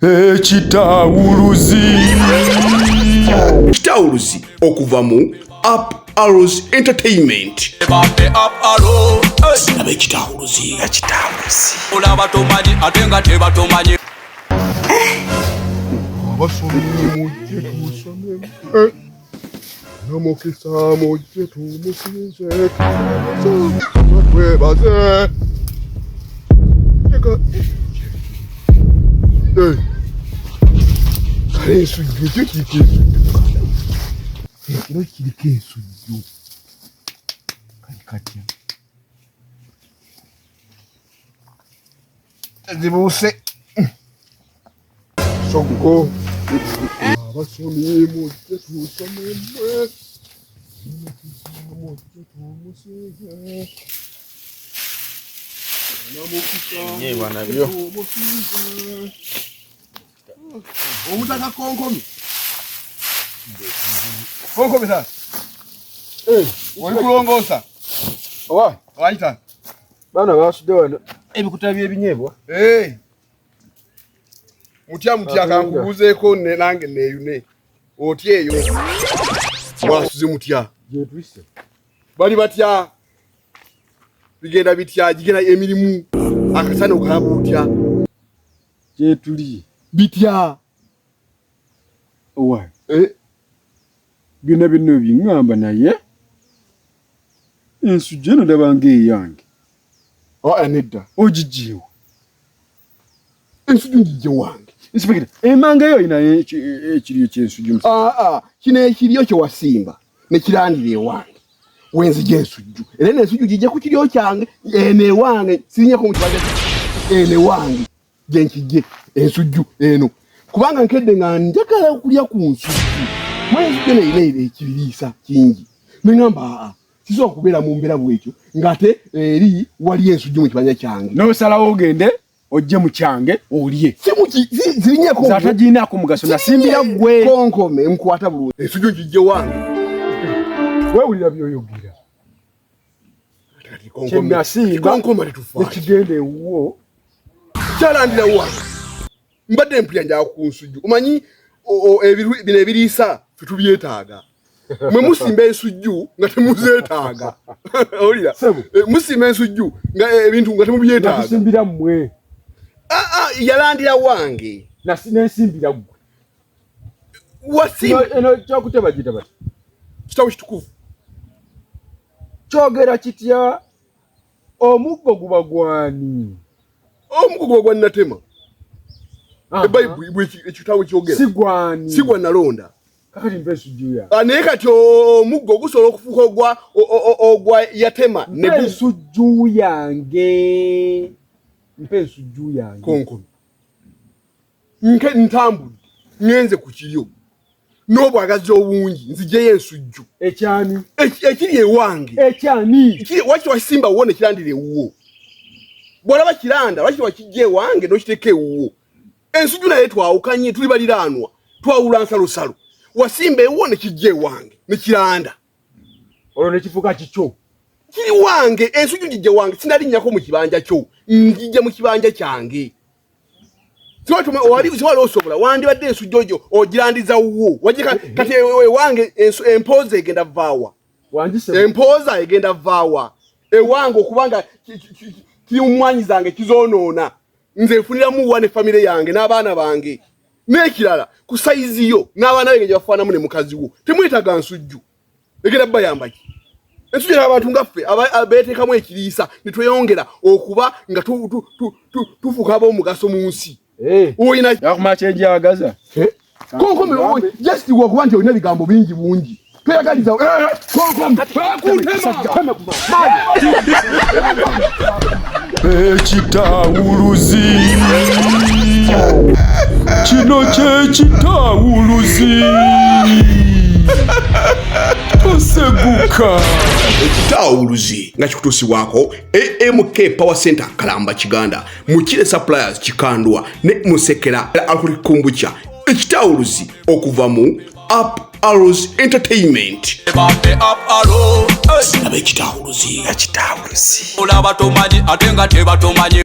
Ekitawuluzi. Kitawuluzi okuva mu Up Arrows Entertainment. Bambe up arrow. Laba ekitawuluzi. Ekitawuluzi. Olaba tomanyi ate nga tebatomanyi. Abasomi mujje tusome, namukisa mujje tumusinze, twebaze. Kale ensujju ekyo kiriko ensujju, ekiro kiriko ensujju kali katya zibuuse soggo. Abasomi mujje tusome mmwe, mujje tumusinze. Ebinyeebwa nabyo. Omutaka konkomi konkomi sasa oli kulongoosa. Owa wayita baana basudde wano ebikuta by'ebinyeebwa. Mutya mutya, kankubuuzeeko nange neeyune otya eyo mwasuze mutya? Gyetuyise. Bali batya? Bigenda bitya? Gigenda emirimu, akasana okalaba otya? Gyetuli. Bitya? Owa byonna byonna obiŋŋamba, naye ensujju eno ndaba ng'eyange. Aa, nedda. Ogigyewo? Ensujju ngijje wange. Nsipikira emanga eyo olinayo ekiryo ky'ensujju? Aa, kino ekiryo kye wasimba ne kirandira ewange, wenzija ensujju, era eno ensujju gijje ku kiryo kyange eno ewange, sirinyeko mu kibanja eno ewange gye nkijje ensujju eno, kubanga nkedde nga njagala okulya ku nsujju. Mwe ensujju eno erina ekiriisa kingi, neŋŋamba aa, sisobola kubeera mu mbeera bwekyo ng'ate eri waliyo ensujju mu kibanja kyange. N'osalawo ogende ojje mu kyange olye. Zirinyeko. Nze atagirinaako mugaso, nasimbira ggwe. Konkome nkwata bulungi, ensujju ngijje wange. Weewulira by'oyogera? Kyenasimba Konkoma, tetufaaki. Nekigenda ewuwo. Kyalandira wange, mbadde mpulira njala ku nsujju. Omanyi bino ebiriisa fe tubyetaaga, mwe musimba ensujju nga temuzeetaaga. Owulira? Ssebo. Musimba ensujju nga ebintu nga temubyetaaga. Natusimbira mmwe. Ah, ah, yalandira wange. Nensimbira ggwe. Wasimba. Eno kyokuteba giyita bati? Kitabo kitukuvu. Kyogera kitya? Omuggo guba gwani? Omuggo guba gwa natema. Ebayibuli ekitabo kyogera. Si gwani? Si gwa nalonda. Kakati mpa ensujju yange. Ah, naye kati omuggo gusobola okufuuka ogwa yatema ne Mpa ensujju yange, mpa ensujju yange. Konkono nke ntambudde ŋŋenze ku kiryo n'obwagazi obungi nzijeyo ensujju. Ekyani? Ekiri ewange. Ekyani? Waki wakisimba wo ne kirandira ewuwo? Bw'olaba kiranda, lwaki wakijja ewange n'okiteeka ewuwo? Ensujju naye twawukanye, tuli baliraanwa, twawula nsalosalo. Wasimba ewuwo ne kijja ewange ne kiranda. Olwo nekifuuka kikyo? Kiri wange, ensujju ngijje wange, sinalinnyako mu kibanja kyo, ngijja mu kibanja kyange. Siwali osobola, wandibadde ensujju ogyo ogirandiza wuwo. Wagika kati ewange empooza egenda vaawa? Wangi? Empooza egenda vaawa ewange? Okubanga kiri mu mwanyi zange kizoonoona, nze nfuniramu wa ne famire yange n'abaana bange? N'ekirala, ku sayizi yo n'abaana bange gye bafaanamu ne mukazi wo, temwetaaga nsujju. Egenda bayamba ki ensujju? Abantu nga ffe abeteekamu ekiriisa ne tweyongera okuba nga tufuuka ab'omugaso mu nsi. Oyina Yakumala kyenjagaza. Konkome, just wakuba nti olina ebigambo bingi bungi toyagaliza. Konkome, kuntema. Ekitawuluzi. Kino kyekitawuluzi. Toseguka. Ekitawuluzi nga kikutuusibwako AMK Power Center Kalamba Kiganda, Mukire Suppliers Kikandwa ne Musekera Alcoholic Kombucha. Ekitawuluzi okuva mu Up Arrows Entertainment. Bambe up arrow. Laba ekitawuluzi. Ekitawuluzi. Olaba tomanyi ate nga tebatomanyi.